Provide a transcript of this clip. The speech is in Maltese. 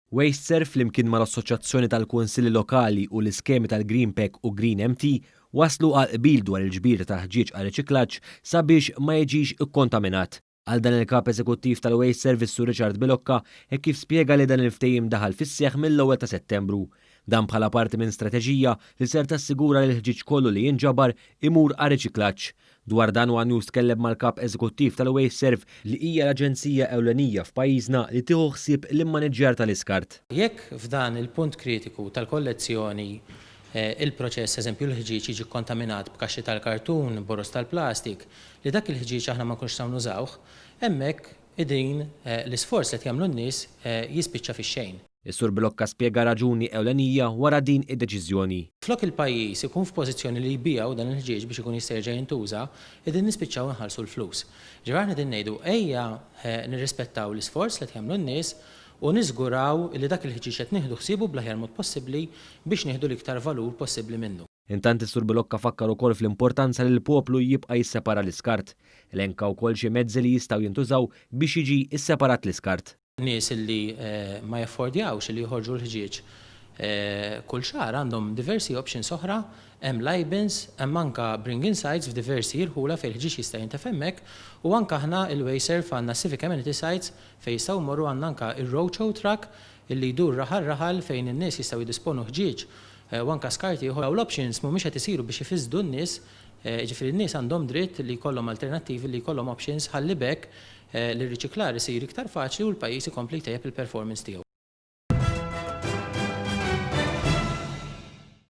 WasteServ flimkien mal-Assoċjazzjoni tal-Kunsilli Lokali u l-iskemi tal-Green Pack u Green MT waslu għal qbil dwar il-ġbir tal-ħġieġ għar-riċiklaġġ sabiex ma jiġix ikkontaminat. Qal dan il-Kap Eżekuttiv tal-WasteServ is-Sur Richard Bilocca hekk kif spjega li dan il-ftehim daħal fis-seħħ mill-ewwel ta' Settembru. Dan bħala parti minn strateġija li ser tassigura li l-ħġieġ kollu li jinġabar imur għar-riċiklaġġ. Dwar dan one News tkellem mal-Kap Eżekuttiv tal-WasteServ li hija l-aġenzija ewlenija f'pajjiżna li tieħu ħsieb l-immaniġġjar tal-iskart. Jekk f'dan il-punt kritiku tal-kollezzjoni il-proċess, eżempju l-ħġieġ jiġi kkontaminat b'kaxxi tal-kartun, boroż tal-plastik, li dak il-ħġieġ aħna ma nkunux nistgħu nużawh, hemmhekk din l-isforz li qed jagħmlu n-nies jispiċċa fix-xejn. Is-Sur Bilocca spjega raġuni ewlenija wara din id-deċiżjoni. Flok il-pajjiż ikun f'pożizzjoni li jbigħu dan il-ħġieġ biex ikun jista' jerġa' jintuża, qegħdin nispiċċaw inħallsu l-flus. Ġifieri aħna qegħdin ngħidu ejja nirrispettaw l-isforz li qed jagħmlu n-nies u niżguraw li dak il-ħġieġ qed nieħdu ħsiebu bl-aħjar mod possibbli biex nieħdu l-iktar valur possibbli minnu. Intant is-Sur Bilocca fakkar ukoll fl-importanza li l-poplu jibqa' jissepara l-iskart. Elenka wkoll xi mezzi li jistgħu jintużaw biex jiġi sseparat l-iskart. Nies li ma jaffordjawx li joħorġu l-ħġieġ kull xahar għandhom diversi options oħra, hemm l-iBins, hemm anke bring in sites f'diversi irħula fejn il-ħġieġ jista' jintefa' hemmhekk u anke aħna il-WasteServ għandna civic amenity sites fejn jistgħu jmorru għandna anke ir-roadshow truck illi jdur raħal raħal fejn in-nies jistgħu jiddisponu ħġieġ u anke skart ieħor. Dawn l-options mhumiex qed isiru biex ifissdu n-nies, jiġifieri n-nies għandhom dritt li jkollhom alternattivi, li jkollhom options ħalli b'hekk l-irriċiklar isir iktar faċli u l-pajjiż ikompli jtejjeb il-performance tiegħu.